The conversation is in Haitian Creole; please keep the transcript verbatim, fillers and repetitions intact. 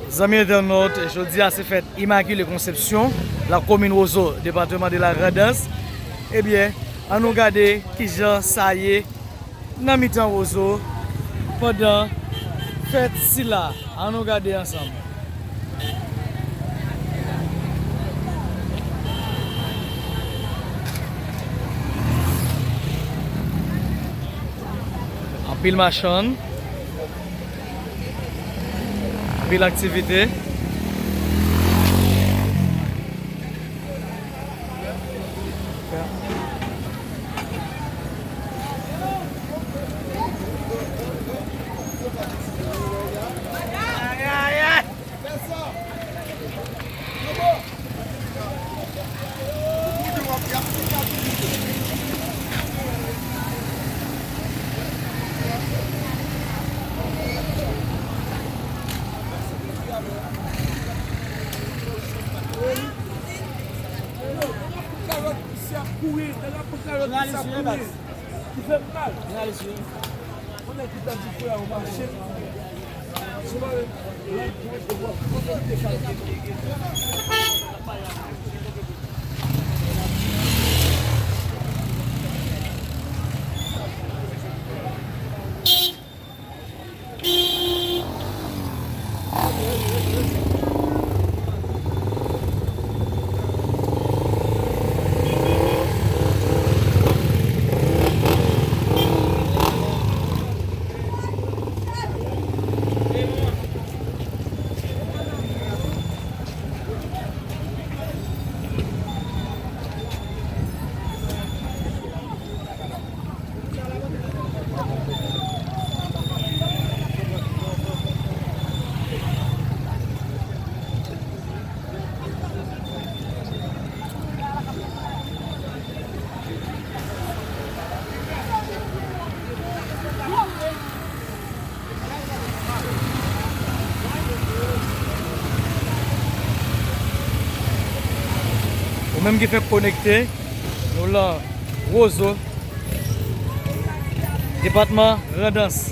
Zanmi entènòt, jodi a se fèt Imakile Konsepsyon, la komin Wozo, depatman de la Grandans. Ebyen, ann nou gade kijan sa ye nan mitan Wozo pandan fèt sila. Ann nou gade ansanm. Anpil machann, anpil aktivite. Jounalis, wi, baz. Jounalis, wi. Ou menm ki fèk konekte, nou lan Wozo, depatman Grandans.